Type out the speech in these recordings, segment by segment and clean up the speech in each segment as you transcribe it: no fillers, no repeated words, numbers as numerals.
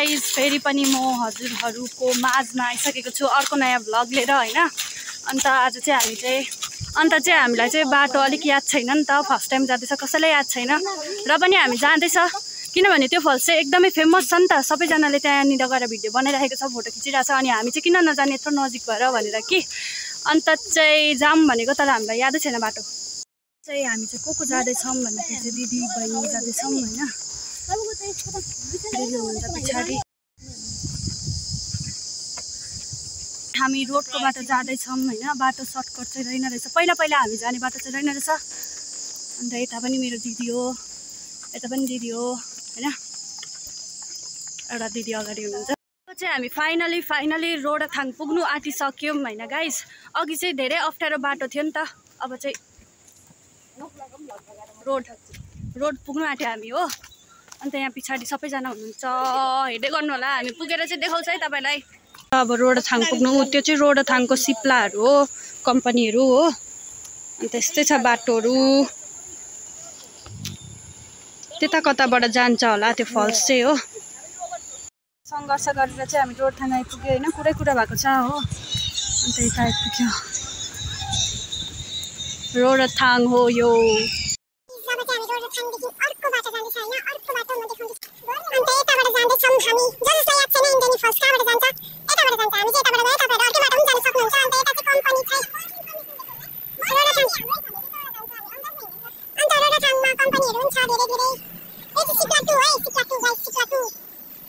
Guys फेरि पनि म हजुरहरूको माझमा आइसकेको छु अर्को नयाँ भ्लग लिएर हैन। अन्त आज चाहिँ हामीलाई चाहिँ बाटो अलिक याद छैन नि त, फर्स्ट टाइम जाँदैछ, कसैलाई याद छैन र पनि हामी जाँदैछ किनभने त्यो फल्स चाहिँ एकदमै फेमस छ नि त, सबैजनाले त्यहाँनिर गएर भिडियो बनाइरहेको छ, फोटो खिचिरहेको छ। अनि हामी चाहिँ किन नजाने यत्रो नजिक भएर भनेर कि अन्त चाहिँ जाम भनेको, तर हामीलाई यादै छैन बाटो चाहिँ। हामी चाहिँ को जाँदैछौँ भन्दाखेरि चाहिँ दिदी बहिनी जाँदैछौँ हैन। पछाडि हामी रोडको बाटो जाँदैछौँ हैन। बाटो सर्टकट चाहिँ रहेन रहेछ, पहिला हामी जाने बाटो चाहिँ रहेन रहेछ। अन्त यता पनि मेरो दिदी हो, यता पनि दिदी हो हैन, एउटा दिदी अगाडि हुनुहुन्छ। चाहिँ हामी फाइनली रोडथाङ पुग्नु आँटिसक्यौँ हैन गाइस। अघि चाहिँ धेरै अप्ठ्यारो बाटो थियो नि त, अब चाहिँ रोड पुग्नु आँट्यो हामी हो। अन्त यहाँ पछाडि सबैजना हुनुहुन्छ, हेर्दै गर्नु होला, हामी पुगेर चाहिँ देखाउँछ है तपाईँलाई। अब रोडथाङ पुग्नु, त्यो चाहिँ रोडथाङको सिप्लाहरू हो, कम्पनीहरू हो। अन्त यस्तै छ बाटोहरू, त्यता कताबाट जान्छ होला त्यो फल्स चाहिँ हो। सङ्घर्ष गरेर चाहिँ हामी रोडथाङ आइपुग्यो होइन, कुरा भएको छ हो। अन्त यता आइपुग्यो रोडथाङ हो यो।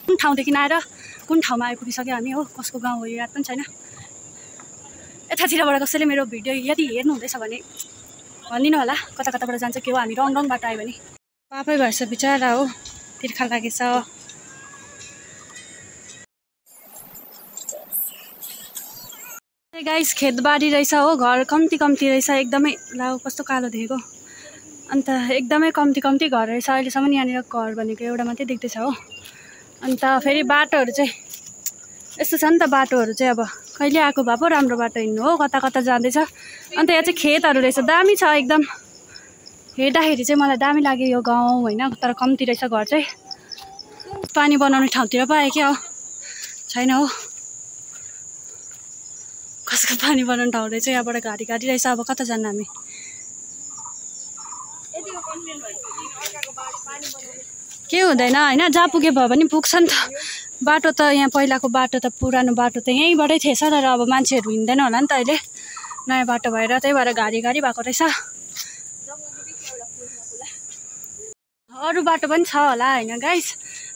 कुन ठाउँदेखि आएर कुन ठाउँमा आइपुगिसक्यो हामी हो, कसको गाउँ हो याद पनि छैन। यतातिरबाट कसैले मेरो भिडियो यदि हेर्नु हुँदैछ भने भनिदिनु होला, कताबाट जान्छ के हो। हामी रङ बाटो आयो भने पापै भएछ बिचरा हो, तिर्खा लागेछ। गाइस खेतबारी रहेछ हो, घर कम्ती रहेछ एकदमै। लाउ कस्तो कालो देखेको, अन्त एकदमै कम्ती घर रहेछ अहिलेसम्म। यहाँनिर घर भनेको एउटा मात्रै देख्दैछ हो। अन्त फेरि बाटोहरू चाहिँ यस्तो छ नि त, बाटोहरू चाहिँ अब कहिले आएको भए पो राम्रो बाटो हिँड्नु हो, कता जाँदैछ। अन्त यहाँ चाहिँ खेतहरू रहेछ, दामी छ एकदम। हेर्दाखेरि चाहिँ मलाई दामी लाग्यो यो गाउँ होइन, तर कम्ती रहेछ घर चाहिँ। पानी बनाउने ठाउँतिर पो आयो क्या हो, छैन हो कसको पानी बनाउने ठाउँ रहेछ। यहाँबाट गाडी रहेछ, अब कता जानु हामी। के हुँदैन होइन, जहाँ पुगे भयो भने पुग्छ नि त। बाटो त यहाँ पहिलाको बाटो त पुरानो बाटो त यहीँबाटै थिएछ, तर अब मान्छेहरू हिँड्दैन होला नि त अहिले, नयाँ बाटो भएर, त्यही भएर गाडी भएको रहेछ। अरू बाटो पनि छ होला होइन गाइस,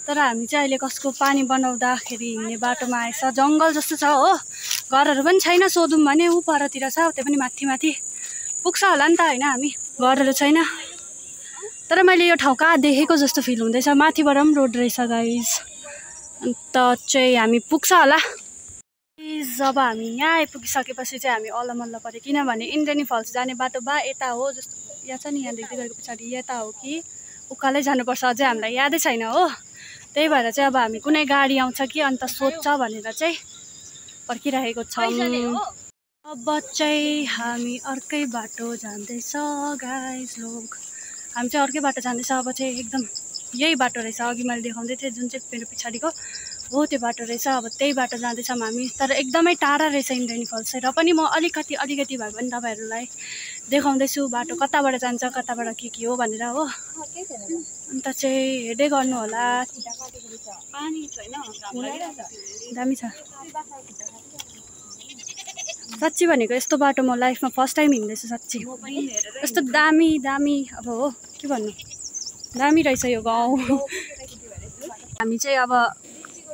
तर हामी चाहिँ अहिले कसको पानी बनाउँदाखेरि हिँड्ने बाटोमा आएछ। जङ्गल जस्तो छ हो, घरहरू पनि छैन। सोधौँ भने ऊ परतिर छ, त्यो पनि माथि पुग्छ होला नि त होइन। हामी घरहरू छैन, तर मैले यो ठाउँ कहाँ देखेको जस्तो फिल हुँदैछ। माथिबाट पनि रोड रहेछ गाइस। अन्त चाहिँ हामी पुग्छ होला। जब हामी यहाँ आइपुगिसकेपछि चाहिँ हामी अलमल्ल पऱ्यो, किनभने इन्द्रेणी फल्स जाने बाटो बा यता हो जस्तो यहाँ छ नि, यहाँ देख्दै गएको पछाडि यता हो कि उकालै जानुपर्छ, अझै हामीलाई यादै छैन हो। त्यही भएर चाहिँ अब हामी कुनै गाडी आउँछ कि अन्त सोध्छ भनेर चाहिँ पर्खिरहेको छौँ। अब चाहिँ हामी अर्कै बाटो जाँदैछ गाइस लोग, हामी चाहिँ अर्कै बाटो जाँदैछ। अब चाहिँ एकदम यही बाटो रहेछ, अघि मैले देखाउँदै थिएँ जुन चाहिँ मेरो पछाडिको हो त्यो बाटो रहेछ। अब त्यही बाटो जाँदैछौँ हामी, तर एकदमै टाढा रहेछ इन्द्रेणी फल्स चाहिँ। र पनि म अलिकति भए पनि तपाईँहरूलाई देखाउँदैछु बाटो कताबाट जान्छ, कताबाट के हो भनेर हो। अन्त चाहिँ हेर्दै गर्नु होला। दामी छ साँच्ची भनेको, यस्तो बाटो म लाइफमा फर्स्ट टाइम हिँड्दैछु साँच्ची। यस्तो दामी अब हो के भन्नु, दामी रहेछ यो गाउँ। हामी चाहिँ अब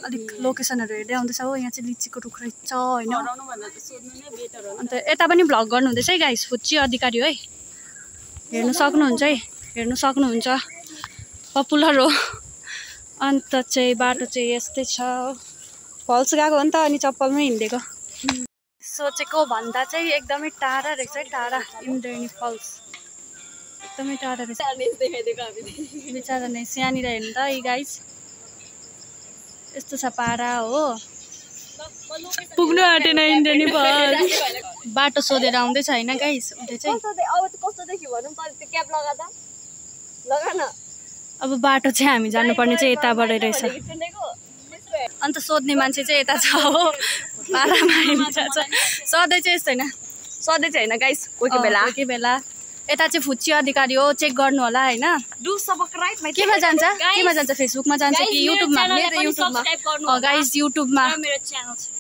अलिक लोकेसनहरू हेर्दै आउँदैछ हो। यहाँ चाहिँ लिचीको रुख रहेछ होइन। अन्त यता पनि भ्लग गर्नु हुँदैछ है गाइस, फुच्ची अधिकारी हो है, हेर्नु सक्नुहुन्छ, पपुलर हो। अन्त चाहिँ बाटो चाहिँ यस्तै छ, फल्स गएको हो नि त, अनि चप्पलमै हिँडेको। सोचेको भन्दा चाहिँ एकदमै टाढा रहेछ है, टाढा इन्द्रेणी फल्स एकदमै टाढा रहेछ। बिचरा नै यहाँनिर हेर्नु त गाइस, यस्तो छ पारा हो। पुग्नु आँटेन इन्द्रेणी फल्स, बाटो सोधेर आउँदैछ होइन गाइस उसले चाहिँ। अब बाटो चाहिँ हामी जानुपर्ने चाहिँ यताबाट रहेछ। अन्त सोध्ने मान्छे चाहिँ यता छ हो पारामा छ सधैँ चाहिँ यस्तो होइन सधैँ चाहिँ होइन गाइस कोही बेला यता चाहिँ फुच्ची अधिकारी हो चेक गर्नु होला हैन केमा जान्छ फेसबुकमा जान्छ कि युट्युबमा मेरो युट्युबमा गाइस युट्युबमा मेरो च्यानल छ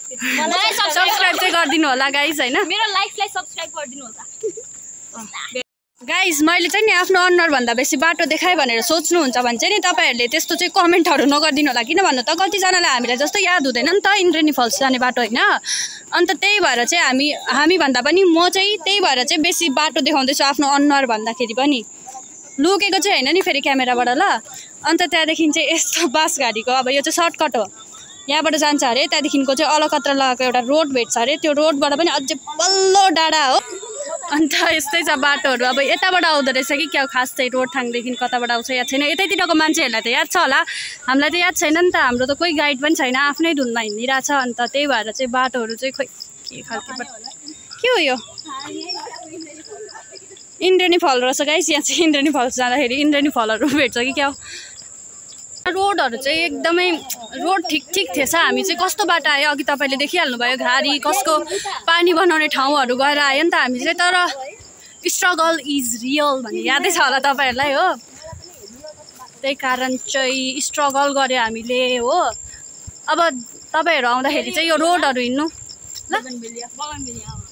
मलाई सब्स्क्राइब चाहिँ गरिदिनु होला गाइस हैन मेरो लाइफलाई सब्स्क्राइब गरिदिनु होला गाइस मैले चाहिँ नि आफ्नो अनुहार भन्दा बेसी बाटो देखाए भनेर सोच्नुहुन्छ भने चाहिँ नि तपाईहरुले त्यस्तो चाहिँ कमेन्टहरु नगर्दिनु होला किन भन्नु त कतिजनालाई हामीलाई जस्तो याद हुँदैन नि त इन्द्रेणी फल्स जाने बाटो हैन अन्त त्यही भएर चाहिँ हामी भन्दा पनि म चाहिँ त्यही भएर चाहिँ बेसी बाटो देखाउँदैछु आफ्नो अनुहार भन्दाखेरि पनि लुकेको चाहिँ हैन नि फेरि क्यामेराबाट ल अन्त त्यहाँदेखि चाहिँ यस्तो बास गाडीको अब यो चाहिँ सर्टकट हो यहाँबाट जान्छ अरे त्यहाँदेखिको चाहिँ अलकत्र लगाएको एउटा रोड भेट्छ अरे त्यो रोडबाट पनि अझै बल्लो डाँडा हो अन्त यस्तै छ बाटोहरू अब यताबाट आउँदो रहेछ कि क्या खास चाहिँ रोडथाङदेखि कताबाट आउँछ याद छैन यतैतिरको मान्छेहरूलाई त याद छ होला हामीलाई त याद छैन नि त हाम्रो त कोही गाइड पनि छैन आफ्नै धुनमा हिँडिरहेछ अन्त त्यही भएर चाहिँ बाटोहरू चाहिँ खोइ के खालको के हो यो इन्द्रेणी फल रहेछ गाइस यहाँ चाहिँ इन्द्रेणी फल्स जाँदाखेरि इन्द्रेणी फलहरू भेट्छ कि क्या रोडहरू चाहिँ एकदमै रोड ठिक थिएछ हामी चाहिँ कस्तो बाटो आयो अघि तपाईँले देखिहाल्नु भयो घारी कसको पानी बनाउने ठाउँहरू गएर आयो नि त हामी चाहिँ तर स्ट्रगल इज रियल भन्ने यादै छ होला तपाईँहरूलाई हो त्यही कारण चाहिँ स्ट्रगल गऱ्यो हामीले हो अब तपाईँहरू आउँदाखेरि चाहिँ यो रोडहरू हिँड्नु ल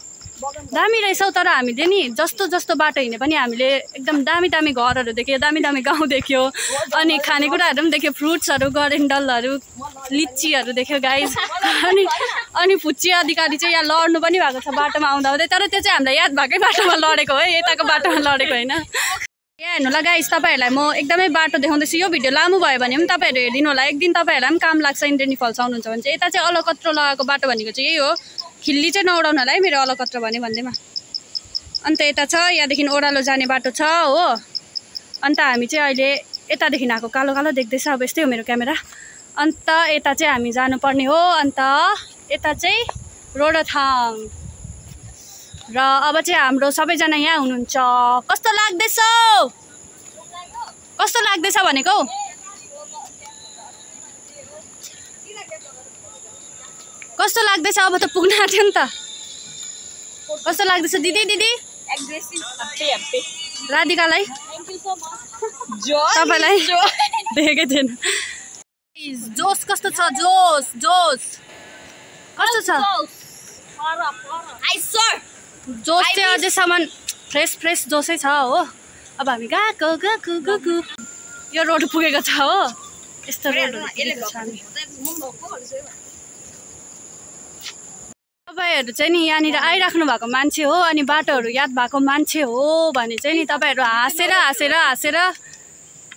दामी रहेछ तर हामीले नि जस्तो बाटो हिँडे पनि हामीले एकदम दामी घरहरू देख्यो दामी गाउँ देख्यो अनि खानेकुराहरू पनि देख्यो फ्रुट्सहरू गरेन्डलहरू लिच्चीहरू देख्यो गाइस अनि फुच्ची अधिकारी चाहिँ यहाँ लड्नु पनि भएको छ बाटोमा आउँदा तर त्यो चाहिँ हामीलाई याद भएकै बाटोमा लडेको है यताको बाटोमा लडेको होइन यहाँ हेर्नु ल गाइस तपाईँहरूलाई म एकदमै बाटो देखाउँदैछु यो भिडियो लामो भयो भने पनि तपाईँहरू हेरिदिनु होला एक दिन तपाईँहरूलाई पनि काम लाग्छ इन्द्रेणी फल्स आउनुहुन्छ भने चाहिँ यता चाहिँ अलकत्रो लगाएको बाटो भनेको चाहिँ यही हो खिल्ली चाहिँ नउडाउनु होला है मेरो अलकत्र भन्दैमा अन्त यता छ यहाँदेखि ओह्रालो जाने बाटो छ हो अन्त हामी चाहिँ अहिले यतादेखि आएको कालो देख्दैछ अब यस्तै हो मेरो क्यामेरा अन्त यता चाहिँ हामी जानुपर्ने हो अन्त यता चाहिँ रोडथाङ र अब चाहिँ हाम्रो सबैजना यहाँ हुनुहुन्छ कस्तो लाग्दैछ भनेको कस्तो लाग्दैछ अब त पुग्न आँट्यो नि त कस्तो लाग्दैछ दिदी राधिकालाई तपाईलाई देखेकै थिएन जोस कस्तो छ जोस कस्तो छ जोस चाहिँ अझैसम्म फ्रेस जोसै छ हो अब हामी गएको यो रोड पुगेको छ हो यस्तो रोडहरू पुगेको छ हामी तपाईहरु चाहिँ नि यहाँनिर आइराख्नु भएको मान्छे हो अनि बाटोहरू याद भएको मान्छे हो भने चाहिँ नि तपाईहरु हाँसेर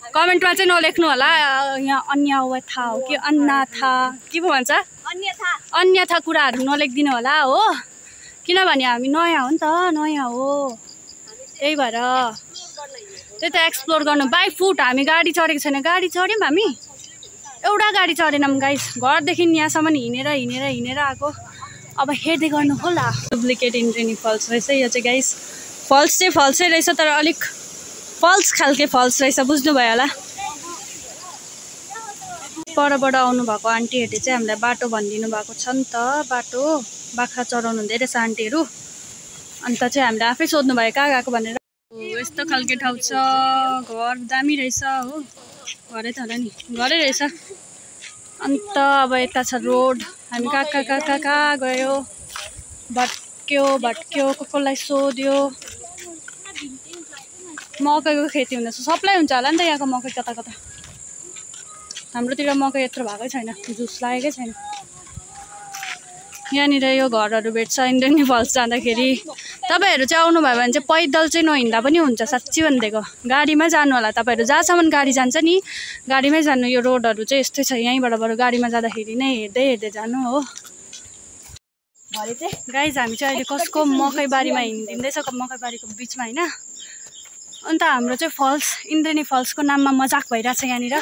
कमेन्टमा चाहिँ नलेख्नु होला यहाँ अन्यथा हो कि अन्नाथा के पो भन्छ अन्यथा कुराहरू नलेखिदिनु होला हो किनभने हामी नयाँ हो नि त नयाँ हो त्यही भएर त्यही त एक्सप्लोर गर्नु बाई फुट हामी गाडी चढेको छैन गाडी चढ्यौँ हामी एउटा गाडी चढेनौँ गाइस घरदेखि यहाँसम्म हिँडेर आएको अब हेर्दै गर्नु होला डुप्लिकेट इन्द्रेणी फल्स रहेछ यो चाहिँ गाइस फल्स चाहिँ फल्सै रहेछ तर अलिक फल्स खालके फल्स रहेछ बुझ्नुभयो होला परबाट आउनु भएको आन्टीहरूले चाहिँ हामीलाई बाटो भनिदिनु भएको छ नि त बाटो बाख्रा चराउनु हुँदै रहेछ आन्टीहरू अन्त चाहिँ हामीले आफै सोध्नु भयो कहाँ गएको भनेर यस्तो खालके ठाउँ छ घर दामी रहेछ हो घरै त होला नि घरै रहेछ अन्त अब यता छ रोड हामी कहाँ गयो भट्क्यो कसलाई सोध्यो मकैको खेती हुँदैछ सप्लाई हुन्छ होला नि त यहाँको मकै कता हाम्रोतिर मकै यत्रो भएकै छैन जुस लागेकै छैन यहाँनिर यो घरहरू भेट्छ इन्द्रेणी फल्स जाँदाखेरि तपाईँहरू चाहिँ आउनुभयो भने चाहिँ पैदल चाहिँ नहिँड्दा पनि हुन्छ साँच्ची भनिदिएको गाडीमै जानु होला तपाईँहरू जहाँसम्म गाडी जान्छ नि गाडीमै जानु यो रोडहरू चाहिँ यस्तै छ यहीँबाट बरु गाडीमा जाँदाखेरि नै हेर्दै जानु हो गाइज हामी चाहिँ अहिले कसको मकैबारीमा हिँडिँदैछ मकैबारीको बिचमा होइन अन्त हाम्रो चाहिँ फल्स इन्द्रेणी फल्सको नाममा मजाक भइरहेछ यहाँनिर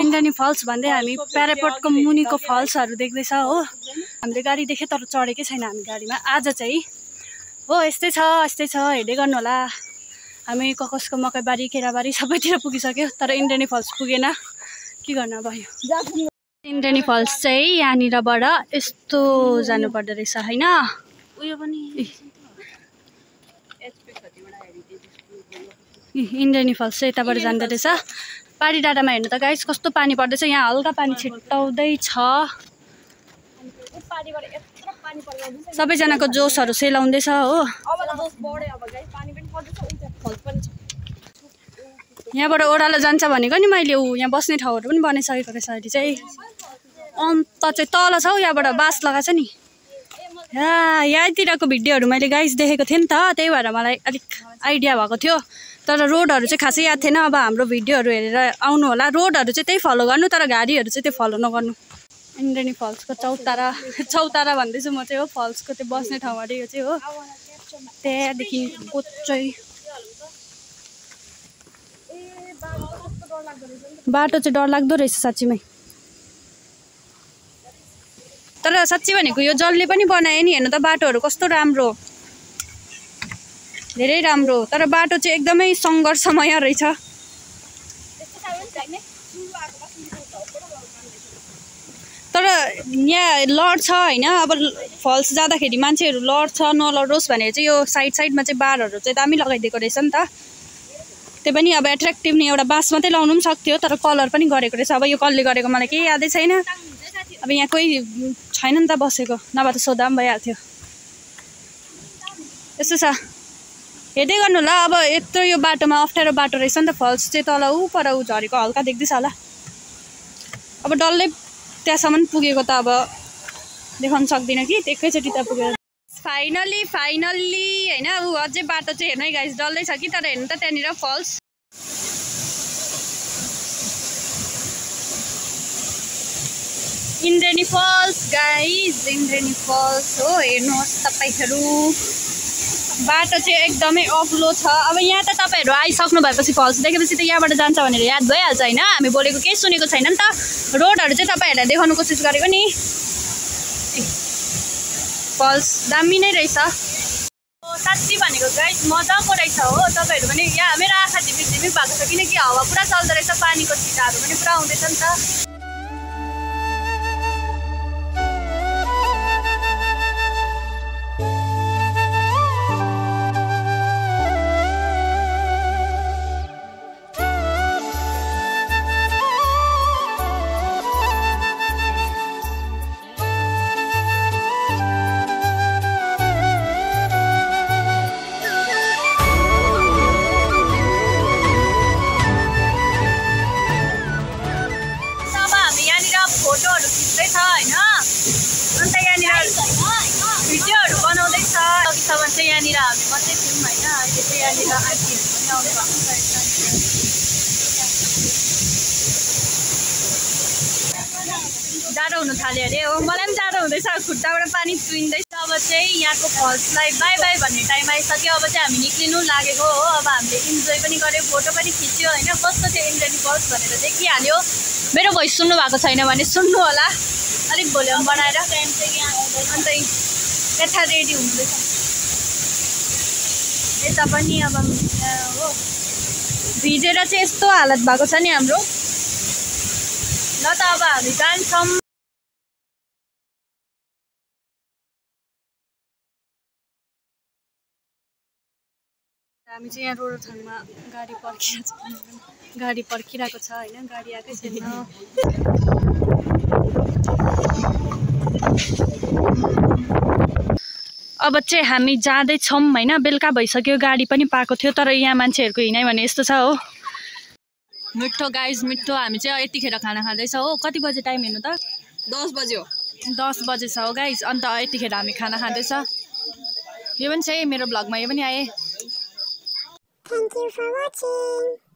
इन्द्रेणी फल्स भन्दै हामी प्यारापोर्टको मुनिको फल्सहरू देख्दैछ हो हामीले गाडी देख्यो तर चढेकै छैन हामी गाडीमा आज चाहिँ हो यस्तै छ हेर्दै गर्नु होला हामी कसको मकैबारी केराबारी सबैतिर पुगिसक्यो तर इन्द्रेणी फल्स पुगेन के गर्न भयो इन्द्रेणी फल्स चाहिँ यहाँनिरबाट यस्तो जानु पर्दो रहेछ हैन उयो पनि इन्द्रेणी फल्स चाहिँ यताबाट जाँदो रहेछ पारी डाँडामा हेर्नु त गाइस कस्तो पानी पर्दैछ यहाँ हल्का पानी छिट्टाउँदै छ सबैजनाको जोसहरू सेलाउँदैछ हो यहाँबाट ओह्रालो जान्छ भनेको नि मैले यहाँ बस्ने ठाउँहरू पनि बनाइसकेको रहेछ अहिले चाहिँ अन्त चाहिँ तल छ हौ यहाँबाट बास लगाएको छ नि यहाँतिरको भिडियोहरू मैले गाइस देखेको थिएँ नि त त्यही भएर मलाई अलिक आइडिया भएको थियो तर रोडहरू चाहिँ खासै याद थिएन अब हाम्रो भिडियोहरू हेरेर आउनु होला रोडहरू चाहिँ त्यही फलो गर्नु तर गाडीहरू चाहिँ त्यो फलो नगर्नु इन्द्रेणी फल्सको चौतारा भन्दैछु म चाहिँ हो फल्सको त्यो बस्ने ठाउँ अरे यो चाहिँ हो त्यहाँदेखि चाहिँ बाटो चाहिँ डरलाग्दो रहेछ साँच्चीमै तर साँच्ची भनेको यो जसले पनि बनायो नि हेर्नु त बाटोहरू कस्तो राम्रो धेरै राम्रो तर बाटो चाहिँ एकदमै सङ्घर्षमय रहेछ तर यहाँ लड्छ होइन अब फल्स जाँदाखेरि मान्छेहरू लड्छ नलडोस् भनेर चाहिँ यो साइडमा चाहिँ बारहरू चाहिँ दामी लगाइदिएको रहेछ नि त त्यो पनि अब एट्र्याक्टिभ नि एउटा बाँस मात्रै लाउनु पनि सक्थ्यो तर कलर पनि गरेको रहेछ अब यो कसले गरेको मलाई केही यादै छैन अब यहाँ कोही छैन नि त बसेको नभए त सोधा पनि भइहाल्थ्यो यस्तो छ हेर्दै गर्नु ल अब यत्रो यो बाटोमा अप्ठ्यारो बाटो रहेछ नि त फल्स चाहिँ तल पर झरेको हल्का देख्दैछ होला अब डल्लै त्यहाँसम्म पुगेको त अब देखाउन सक्दिनँ कि एकैचोटि त पुगेर फाइनली होइन ऊ अझै बाटो चाहिँ हेर्नु है गाइस डल्लै छ कि तर हेर्नु त त्यहाँनिर फल्स इन्द्रेणी फल्स गाइस इन्द्रेणी फल्स हो हेर्नुहोस् तपाईँहरू बाटो चाहिँ एकदमै अग्लो छ अब यहाँ त तपाईँहरू आइसक्नु भएपछि फल्स देखेपछि त यहाँबाट जान्छ भनेर याद भइहाल्छ होइन हामी बोलेको केही सुनेको छैन नि त रोडहरू चाहिँ तपाईँहरूलाई देखाउनु कोसिस गरेको नि फल्स दामी नै रहेछ साँच्ची भनेको गाइस मजाको रहेछ हो तपाईँहरू पनि यहाँ मेरो आँखा झिमिक भएको छ किनकि हावा पुरा चल्दो रहेछ पानीको छिटाहरू पनि पुरा हुँदैछ नि त फोटोहरू खिच्दैछ होइन अन्त यहाँनिर भिडियोहरू बनाउँदैछ अघिसम्म चाहिँ यहाँनिर हामी मात्रै थियौँ होइन अहिले चाहिँ यहाँनिर आन्टीहरू पनि आउनु भएको छ जाडो हुनु थाल्यो अरे हो मलाई पनि जाडो हुँदैछ खुट्टाबाट पानी चुइँदैछ अब चाहिँ यहाँको फल्सलाई बाई बाई भन्ने टाइम आइसक्यो अब चाहिँ हामी निक्लिनु लागेको हो अब हामीले इन्जोय पनि गऱ्यौँ फोटो पनि खिच्यो होइन कस्तो थियो इन्द्रेणी फल्स भनेर देखिहाल्यो मेरो भोइस सुन्नु भएको छैन भने सुन्नु होला अलिक भोल्युम बनाएर अन्त यता रेडी हुँदैछ यता पनि अब हो भिजेर चाहिँ यस्तो हालत भएको छ नि हाम्रो ल त अब हामी जान्छौँ हामी चाहिँ यहाँ रोडथाङमा गाडी पर्खिरहेको छ होइन गाडी आएकै छैन अब चाहिँ हामी जाँदैछौँ होइन बेलुका भइसक्यो गाडी पनि पाएको थियो तर यहाँ मान्छेहरूको हिँडाइ भने यस्तो छ हो मिठो गाइस मिठो हामी चाहिँ यतिखेर खाना खाँदैछ हो कति बजे टाइम हेर्नु त 10 बज्यो 10 बजे छ हो गाइस अन्त यतिखेर हामी खाना खाँदैछ यो पनि छ है मेरो भ्लगमा यो पनि आए Thank you for watching.